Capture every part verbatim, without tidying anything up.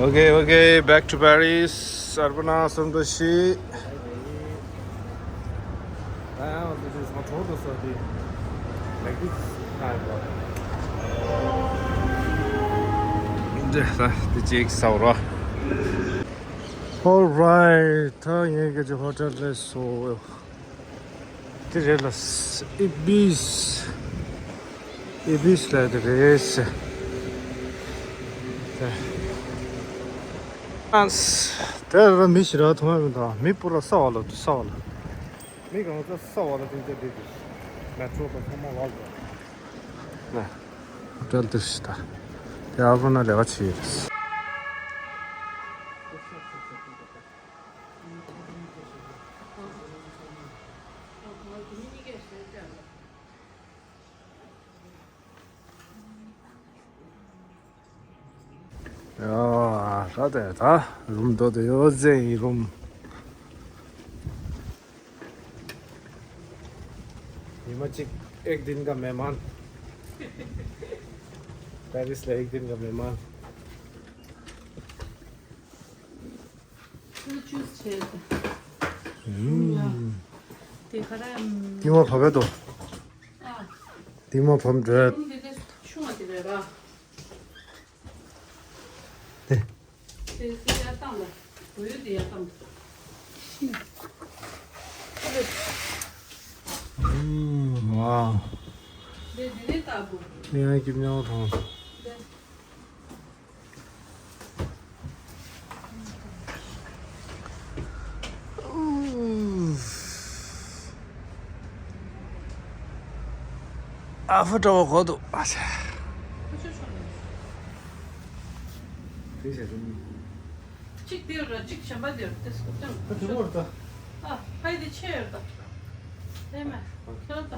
Okay, okay, back to Paris. Arbana Santoshi. འདི་ད་འདི་ཅིག་ཟ་རོ། All right, ད་ངས་ཀྱི་ཧོ་ཊེལ་རེད་སོ། དེ་རེད་ལ། ཨི་བིས། ཨི་བིས་ལ་དེ་རེད། ཨ་དེ་ར་མི་ཞིག་ར་མཐོང་ཡ་མི་འདུག་མི་པུ་ར་ས་བ་ལ་དུ་ས་བ་ལ། མི་གང་ས་ས་བ་ལ་དེ་འདྲ་དེ་དེ། མེ་ཊོ་དང་ཚང་མ་བ་ལ། ནས། ཧོ་ཊེལ་དེ་ཞིག་ད། དེ་ཨ་ཕོ་ན་ལས་ཀ་བྱེད་ཡོད་རེད། ཡ། ད་དེ་ད་རུམ་དོ་དེ་ཡོད་ཟེ་ཡིན་རུམ། ཉི་མ་གཅིག་एक दिन का मेहमान। पेरिस ལ་एक दिन का मेहमान། ཅུས་བྱས་ཏེ། ཨུམ། དེ་ག་རེ་ཡང་། ཏིང་མ་བབས་པས་དོ། ཨ། ཏིང་མ་བབས་འདྲ། ཨུམ་དེ་དེ་ཆུང་བ་དེ་རེད་ར། དེ། དེ་དེ་ཡར་བཏང་ལ། བོད་ཡུལ་དེ་ཡར་བཏང་། ཨུམ། ཝའོ། དེ་དེ་ནས་ལྟ་དགོས། ངས་ཀྱི་མྱང་ཐོང་། དེ། ཨ་ཕོ་འདྲ་བོ་གོ་འདུག་ཨ་ཆ། གཅིག་དེ་ར་གཅིག་གཞན་པ་དེ་ར་དེ་སྐོར་ཀྱང་ཨ་དེ་བོར་ད། ཨ་ཕའི་དེ་ཆེ་ཡོད་ད། ཨེ་མ། ཁྱོད་ད།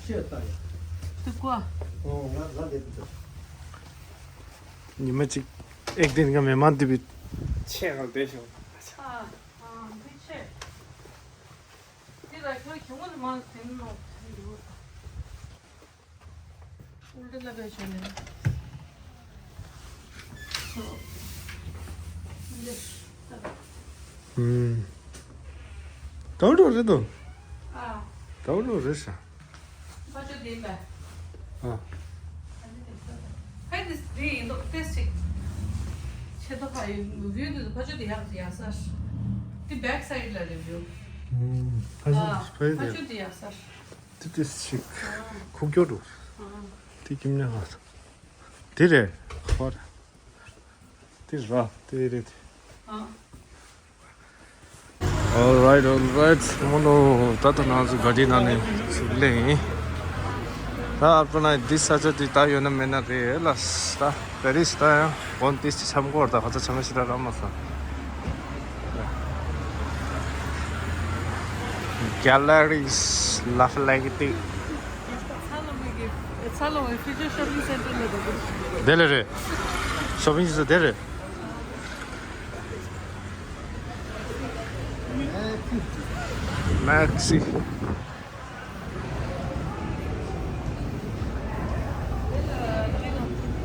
ཆེ་ད་ཡ། དེ་ཀོ། ཨོ་ང་ང་དེ་དེ། ཉི་མ་གཅིག་एक दिन का मेहमान དེ་བི། ཆེ་ག་དེ་ཤོ། ཨ་ཨ་དེ་ཆེ། དེ་ལ་ཁྱོད་ཁྱོད་ངོ་མ་ཟིན་ནོ། དེ་ཡོད་ད། ཨུལ་ཏ་ལ་བེ་ཆོ་ནེ། ཨུམ། དྲོ་དྲོ་རེད་དོ། ཨ། དྲོ་དྲོ་རེད་ཤག་ཕ་ཆོ་དེ་ལ། ཨ། ཧེ་དེ་དེ་ཡིན་དོ་ཏེ་སི། ཆེ་དོ་ཕ་ཡུ་བིའུ་དེ་ཕ་ཆོ་དེ་ཡག་ཡག་ས། དེ་བེག་སའིཌ་ལ་རེད་བིའུ། ཨུམ། ཕ་ཆོ་ཨ། ཕ་ཆོ་དེ་ཡག་ས། དེ་དེ་ཞིག་ཁུག་ཀྱོག་འགྲོ། དེ་ཀྱིམ་ཉག་ཧ། དེ་རེད། ཧོར། དེ་ར་དེ་རེད། All right, all right. མོ་ལོ་ད་ལྟ་ང་ཚོ་ག་ཌི་ནང་ནས་ཚུར་སླེབས་ཡིན། ད་ཨ་ཕོ་ན་འདི་ས་ཆ་འདི་ད་ཡོད་ན་མེད་ན་རེད་ལ། ད་པེ་རིས་ད་ཡང་གོན་ཏིས་ཅི་འཆམ་གོ་ད་ཁ་ཚ་ཆ་མ་ཤི་ར་ར་མ་ས། Galeries Lafayette. ཚ་ལོ་མི་གི་ཚ་ལོ་མི་ཕི་ཇི་ཤོ་པིང་སེན་ཊར་ལ་འགྲོ་གི། དེ་ལ་རེད། ཤོ་པིང་སེན་ཊར་དེ་རེད། Maxi.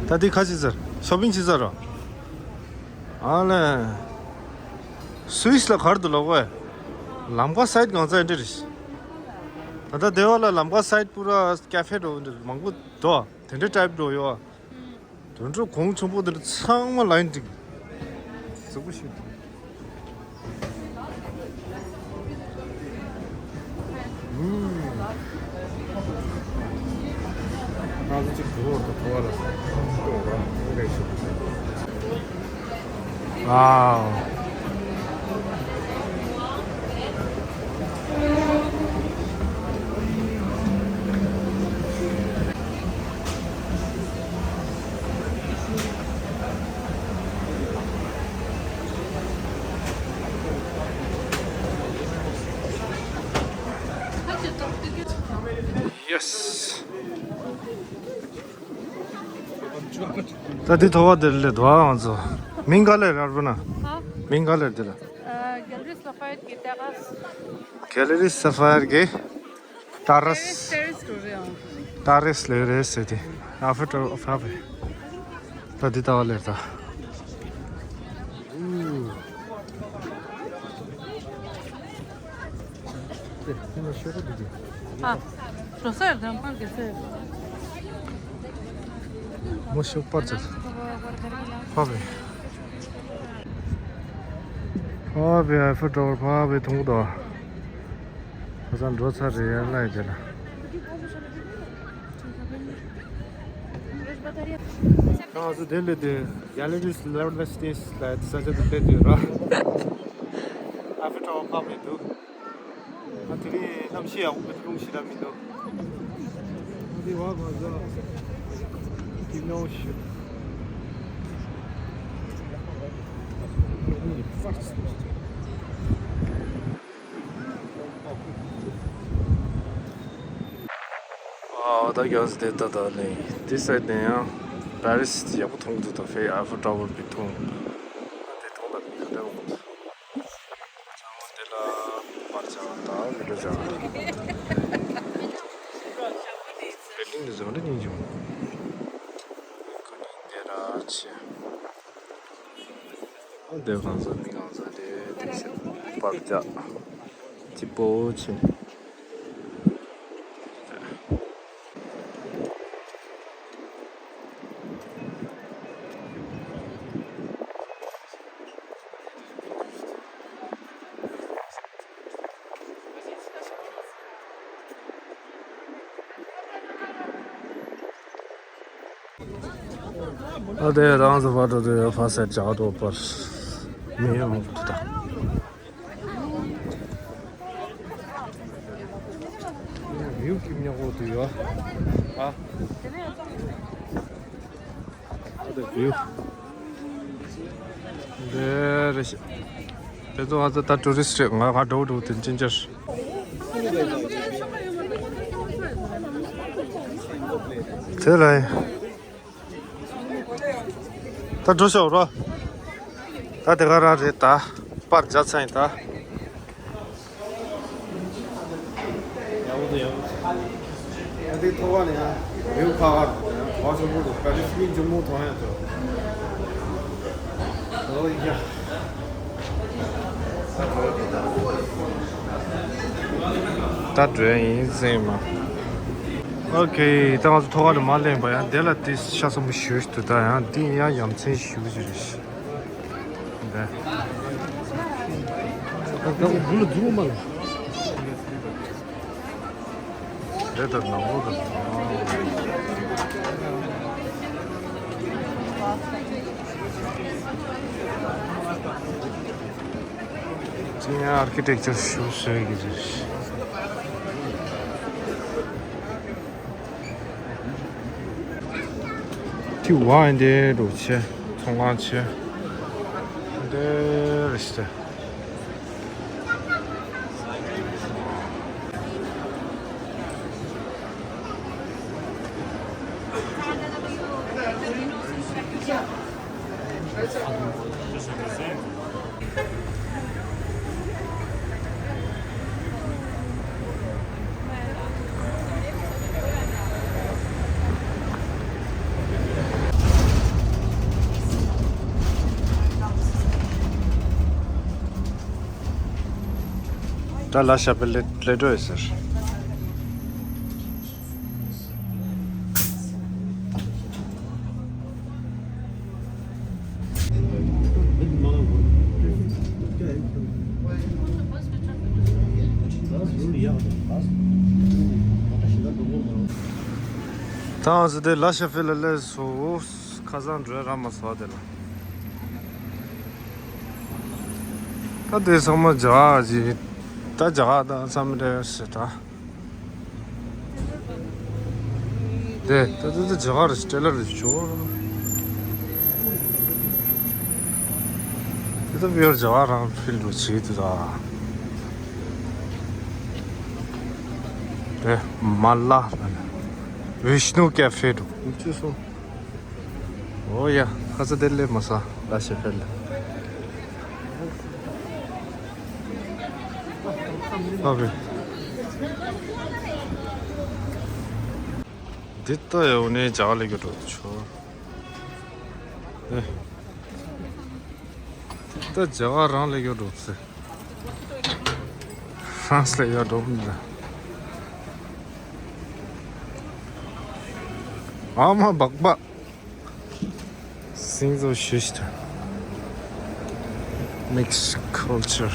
ད་འདི་ཁ་ཅིག་ཟེར། ཤོ་པིང་ཅིག་ཟེར་རོ། ཨ་ལེ། སུད་སི་ལ་གར་དུ་ལོག་བས། ལམ་ཁ་སའིཌ་གང་ཚ་འདི་རེད། ད་ལྟ་སྡེ་བ་ལ་ལམ་ཁ་སའིཌ་པུ་ར་ཀ་ཧྥེ་འགྲོ་འདི་མང་པོ་འདུག་དེ་འདྲའི་ཊའིབ་འགྲོ་ཡོད། དོན་གྲུབ་གོང་ཆེན་པོ་འདིར་ཚང་མ་ལ་ཡིན་འགྲིག་གཟུགས་པོ་ཞིག་ང་ཚོ་གཅིག་དུ་བོར་དུ་དུ་བ་ལ་གཏོང་ར་རེ་ཞིག་ཨའོ། Yes. ད་འདི་ཐོ་བ་འདིར་སླེབས་འདུག་ཨ་ང་ཚོ། མིང་ག་ལེར་ཨ་ཕོ་ན། ཧ། མིང་ག་ལེར་འདི་ལ། ཨ། Galeries Lafayette གི་ཏེ་ར་སི། Galeries Lafayette གི་ཏེ་ར་སི། ཏེ་ར་སི་འགྲོ་རེད་ཨང་། ཏཱ་རེས་ལེ་རེས་ཟེར་ཏེ། ཨ་ཧྥེ་ཏྲ་ཨ་ཧྥེ། ད་འདི་ལྟ་བ་ལེར་ད། ཨ། རོ་སོ་ཡར་དང་པར་གྱི་སོ་ཡར། མོ་ཤོག་པར་ཅིག་ཕ་བེ། ཕ་བེ་ཨ་ཧྥེ་ཏྲ་ཕ་བེ་ཐུང་དོ། ཁ་སང་འགྲོ་ཚར་རེད་ཡར་ལ་ཡི་དེ་ལ། ང་ཚོ་དེ་ལས་དེ་ཡ་ལེ་རིས་ལེ་ཝར་ལ་སི་ཏེ་ལ་ས་ཆ་དེ་ཕེབས་དུས་ར། ཨ་ཧྥེ་ཏྲ་ཕ་བེ་འདུག་ཨ་དེ་རིང་གནམ་གཤིས་ཡག་པོ་འདུག་རླུང་ཞེ་དྲག་མི་འདུག་འདི་བ་མ་ཟ། དེ་ནོ་ཤི། ཨ་ད་གྱང་སི་དེ་ད་ད་ལེ། དེ་སའི་དེ་ཡང་པེ་རི་སི་ཡག་པོ་མཐོང་འདུག་ད་ཕེ་ཨ་ཧྥེ་ཏྲ་ཝར་བི་མཐོང་། དེ་མཐོང་ད་དེ་འདྲ་འོང་། ཚང་མ་དེ་ལ་པར་བྱ་བ་དང་བི་ཌིའོ་བྱ་བ། བེལ་ཌིང་དེ་ཚོ་འདྲ་སྙིང་རྗེ་མོ། ཁོ་ནི་དེ་ར་ཆེ། ཨ་དེ་གང་ཟག་མི་གང་ཟག་དེ་དེ་ཚེ་པར་བྱ། སྐྱིད་པོ་ཆེ། ཨ་དེ་རང་ཚོ་བར་དུ་དེ་ཕ་སེ་བྱ་དོ་པར་མི་ཡོང་དུ་ད། ཝིའུ་གི་ཉག་པོ་དུ་ཡོད། ཨ། ཨ་དེ་ཝིའུ། འདི་རེད་ཤག་དེ་ཚོ་ང་ཚོ་ད་ཊུ་རི་སི་རེད། ང་ང་འགྲོ་འགྲོ་དེ་ཅིན་ཅར། དེ་ལ་ད་འགྲོ་ཤོག་རོ། ད་དེ་ག་རང་རེད་ད། པར་རྒྱག་ཚར་ཡིན་ད། ཡག་པོ་འདུག་ཡག་པོ་འདུག་ཨ་དེ་ཐོག་ཁ་ནས་ཡང་ཝིའུ་ཁ་ཁ་འདུག་གོ་ཆེན་པོ་འདུག་པེ་རི་སི་མི་ལྗིད་མོ་མཐོང་ཡ་འདུག་ཨོ་ཡ། ད་འགྲོ་ཡ་ཡིན་ཟེར་མ། ཨོ་ཁེ། ད་ང་ཚོ་ཐོག་ཁ་ནས་མར་ལེན་པ་ཡང་དེ་ལ་དེ་ཤ་ཚ་མོ་ཞུ་ཞུ་དུ་ད་ཡང་དེ་ཡང་ཡ་མཚན་ཞུ་ཞུ་རེད། འདི། ད་ད་འགུ་ལ་འཛུལ་མ་ལ། རེད་ད་ནག་པོ་ད། ཅི་ཡང་ཨར་ཀི་ཊེག་ཅར་ཞུ་ཟེར་གི་རེད། ཐི་ཝན་དེ་རུ་ཆེ། ཚོང་ཁང་ཆེ། འདི་རེད་ཤག་ད་ལ་ཤ་བེ་ལེ་ལེ་འགྲོ་ཡོད་ཟེར། ད་ང་ཚོ་དེ་ལ་ཤ་བེ་ལ་སླེབས་སོང་། ཁ་སང་འགྲོ་ར་མ་སོང་དེ་ལ། ད་དེ་ཚང་མ་རྒྱ་གར་ཅིག་ད་རྒྱ་གར་དང་བསམ་རེད་ཟེར་ད། དེ་ད་དེ་ད་རྒྱ་གར་ཊེ་ལར་རེད་ཤོག་དེ་ད་བེར་རྒྱ་གར་རང་ཕིལ་འགྲོ་བྱེད་དུ་ད། དེ་མ་ལ་ལ་ན་བིཤ་ནུ་ཀེ་ཧྥེ་འགྲོ་ཅི་སོང་། ཨོ་ཡ། ཁ་ས་དེ་ལས་མ་ས་ལ་ཤེ་ཕེ་ལ། ཨོ་ཁེ། དེ་ལྟ་ཡོང་ནས་ཇ་ག་ལས་ཀྱི་འགྲོ་ཆོག་ཨེ། ད་ཇ་ག་རང་ལས་ཀྱི་འགྲོ་ཚེ། ཧྥ་རན་སི་ལ་ཡར་འགྲོ་མི་འདུག་ཨ་མ་སྦག་སྦག Sings of Shushita. Mixed culture.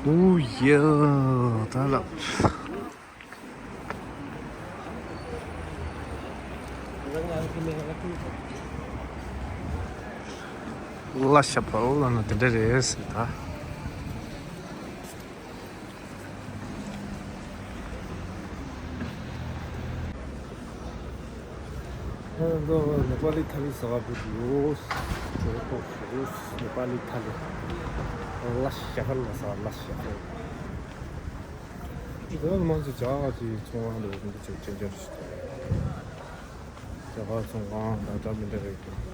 Oh yeah, that up. ལ་ཤ་པ་ལ་ན་དེ་འདྲ་རེད་ཟེར་ད། ཨ་ནི་ནེ་པ་ལི་ཐ་ལི་ཟ་བ་འདུག་ཡོད། ཇོ་ཏོག་ཞུ་ནེ་པ་ལི་ཐ་ལི། ལ་ཤ་པ་ལ་ཟ་ལ་ཤ་པ། དེ་ནས་མང་ཆེ་ཇ་ག་ཅིག་ཚོང་ཁང་དུ་འདི་ཚོ་ཅན་ཅན་ཞིག་ཇ་ག་ཚོང་ཁང་དང་འདྲ་མི་འདྲ་རེད་ཀྱང་།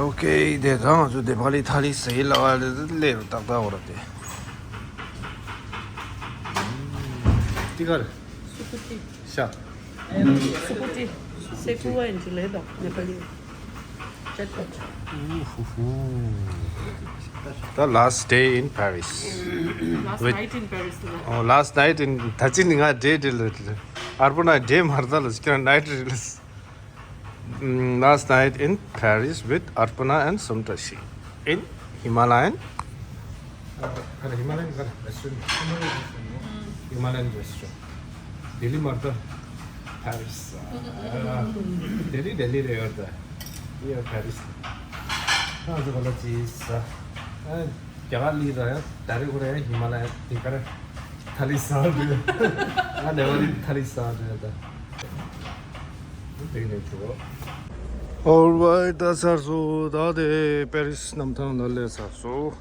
ཨོ་ཀེ། དེ་ག་ང་ཚོ་དེ་པ་ལི་ཐ་ལི་ཟེར་ལ་བ་ལེ་ལེ་རུ་ཏག་ཏག་འོ་ར་དེ། ཏི་ག་རེད། སུ་ཀུ་ཏི། ཤ། སུ་ཀུ་ཏི། སེ་ཀུ་ཝ་ཡིན་གྱི་ལེ་དང་ནེ་པ་ལི། ཅེ་ཀོ། ཨུ་ཧུ་ཧུ། The last day in Paris. Last with night in Paris. Oh, last night in, ད་ཅི་ནི་ང་ཌེ་ཌེ་ལ། ཨར་པ་ན་ཌེ་མར་ད་ལ་ཅི་ཀྱང་ནའི་ཊི་རི་ལ། Mm, last night in Paris with Arpana and Somtashi in Himalayan. Uh, Himalayan restaurant. Himalayan restaurant. Delhi མར་ད་Paris. Delhi, Delhi རེད་ཡོད་ད། ཡ་Paris. ང་ཚོ་ག་ལ་ཅི་ཟ། རྒྱ་གར་ལི་ར་ཡ་ད་རེ་གོ་ར་ཡ་ཧི་མ་ལ་ཡ་དེ་ག་ར་ཐ་ལི་ས་རེད། ང་ནེ་པ་ལི་ཐ་ལི་ས་རེད་ད། དེ་ནས་འགྲོ། Alright, ད་ཚར་སོང་། ད་དེ་པེ་རིས་གནམ་ཐང་ད་སླེབས་ཚར་སོང་།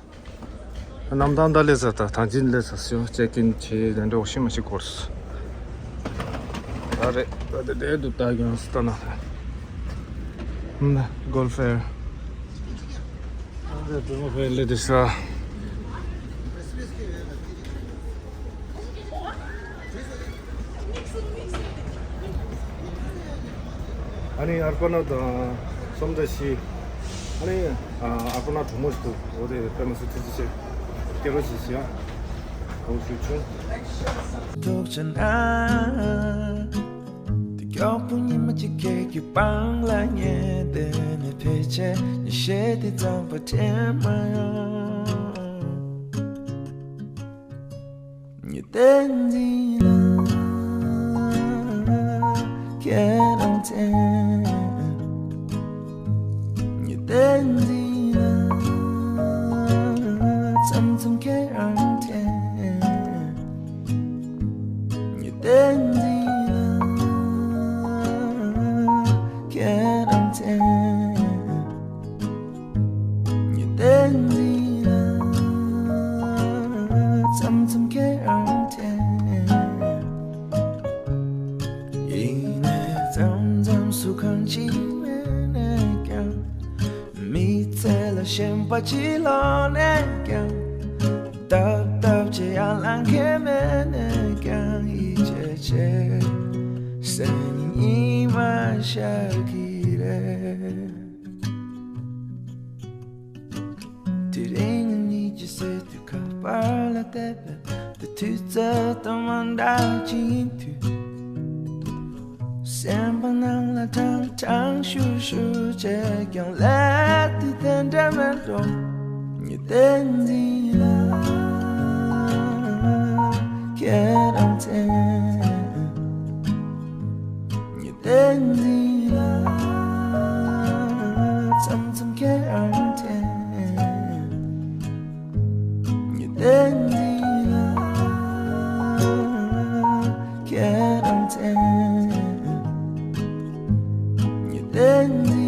གནམ་ཐང་ད་སླེབས་ཚར། ད་ཐང་ཆེན་སླེབས་ཚར་སོང་། ཅེག་ཨིན་བྱས་དེ་འདྲ་འོ་ཤི་མ་ཤི་འགོར་སོང་། ད་རེད། ད་དེ་འདྲའི་འདུག་ད་ཡང་སྟ་ན་གོལ་ཕེར། ཨ་ནི་ཨར་པ་ན་དང་སོམ་བཀྲ་ཤིས། ཨ་ནི་ཨར་པ་ན་གྲོགས་མོ་ཞིག་འདུག་འོ་དེ་དཔེ་མ་སྲིད་ཐུགས་རྗེ་ཆེ། སྐྱེ་རོ་ཞིག་བྱེད་ཨ། གོང་ཞུ་ཆུང་། ཐུགས་ཆེ་ན། དེ་མགྱོགས་པོ་ཉི་མ་གཅིག་གེ་གི་པང་ལ་ཉལ་ཏེ་ནི་ཕལ་ཆེར་ཉི་ཤེལ་དེ་གཙང་པ་དྲན་མ་ཡོང་། ཉི་ཟླ་འཛིན་ལ་ཁྱེད་རང་མཚན། ཉི་ཟླ་འཛིན་ལ་མཚམས་མཚམས་ཁྱེད་རང་དྲན། ཉི་ཟླ་འཛིན་ལ་ཁྱེད་རང་མཚན། ཉི་ཟླ་འཛིན་ལ་མཚམས་མཚམས་ཁྱེད་རང་དྲན། ཡིན་ནའི་མཚམས་མཚམས་སུ་གང་ཅི་མེད་ནས་ཀྱང་། མི་ཚེ་ལ་ཞེན་པ་ཅི་ལོག་ནས་ཀྱང་། སྟབས་སྟབས་ཅི་ཡང་ལང་ཁེ་མེད་ནས་ཀྱང་། ཡིད་ཆེས་ཆེ་སེམས་ཉིད་མ་ཤར་གི་རེད། དེ་རིང་ཉིད་ཀྱི་སྲིད་དུ་ཁ་པར་ལ་བལྟས་པས། དེ་དུས་ཚོད་དང་མ་འདྲ་ཅིག་ཡིན་དུས། སེམས་པ་ནང་ལ་ཀྲང་ཀྲང་ཤུར་ཤུར་བྱས་ཀྱང་། ལས་དེ་དེ་འདྲ་མེད་འགྲོ། ཉི་ཟླ་འཛིན་ལ་ཁྱེད་རང་མཚན། ཉི་ཟླ་འཛིན་ལ་མཚམས་མཚམས་ཁྱེད་རང་དྲན། ཉི་ཟླ་འཛིན་ལ་ཁྱེད་རང་མཚན། ཉི་ཟླ་འཛིན་